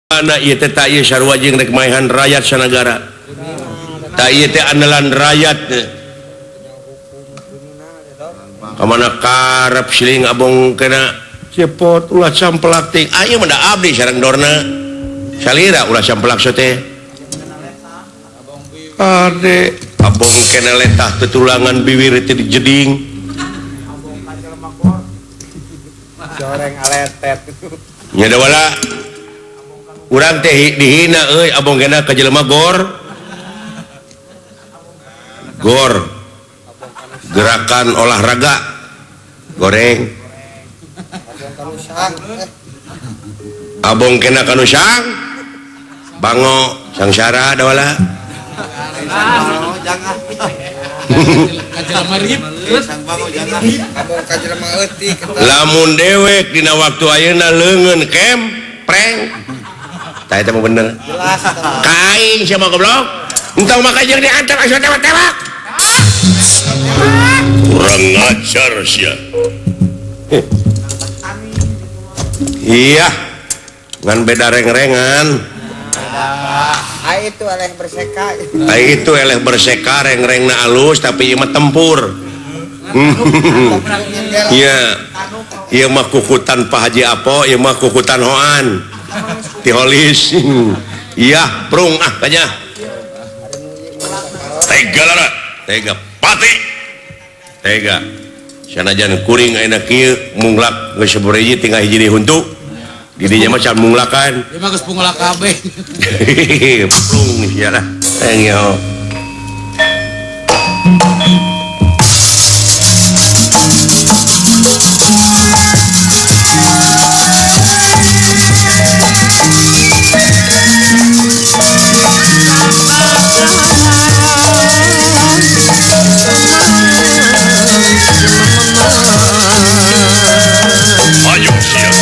Mana ieu teh ta ieu sarua jeung rek maehan rakyat sanagara. Ta ieu teh andalan rakyat. Kamana karep siling abong kena cepot ulah sampelak teh. Ayo mah da abdi sareng dorna. Salira ulah sampelak teh. Ade abong kena letah tetulangan bibir teh dijeding. Goreng aletet. Nya da wala. Urang teh dihina euy abong kena ka jelema gor. Gor. Gerakan olahraga goreng. Abong kena kanu sang bango sangsara da wala. Lamun dewek dina waktu ayeuna leungeun kem preng. Tah eta mah bener. Kaing sia mah goblok. Entong maka jeung diantar asa tewak-tewak. Kurang ajar sia. Iya. Ngan beda reng-rengan. Ai itu eleh berseka. Ai itu eleh berseka reng-rengna alus tapi ieu mah tempur. Iya. Ieu mah kukutan Pak Haji Apo, ieu mah kukutan Hoan. Tiholis. Iya, prung ah kanya. Tega lara, tega pati. Tega. Sanajan kuring ayeuna kieu munglak geus saburiji tinggal hiji deui huntu. Didinya mah can munglakan. Ieu mah geus punglak kabeh. Prung sia lah. Engyo. Ayo siap.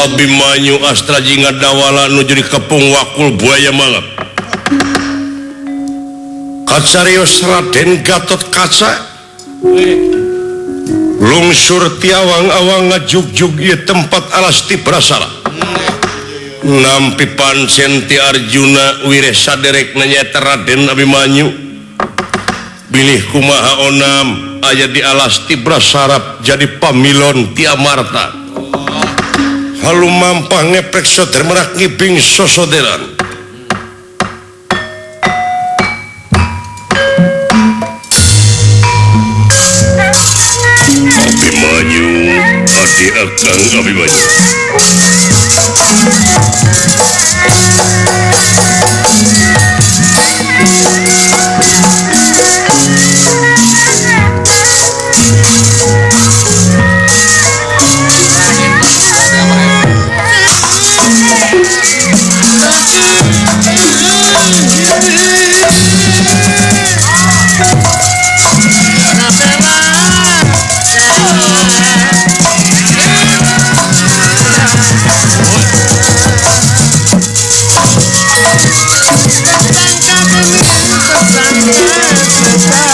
Abimanyu Astra jeung Dawala nuju dikepung wakul buaya malap. Kacarios Raden Gatot Kaca lungsur tiawang-awang ngajugjug ieu tempat alas ti Prasara. Nampi pancen ti Arjuna wireh saderekna nyaeta Raden Abimanyu. Bilih kumaha onam aya di alas ti Prasara jadi pamilon ti Amarta. Halu mampah ngeprek soder merak ngibing sosoderan. Abimanyu, adi akang Abimanyu. Tersangka.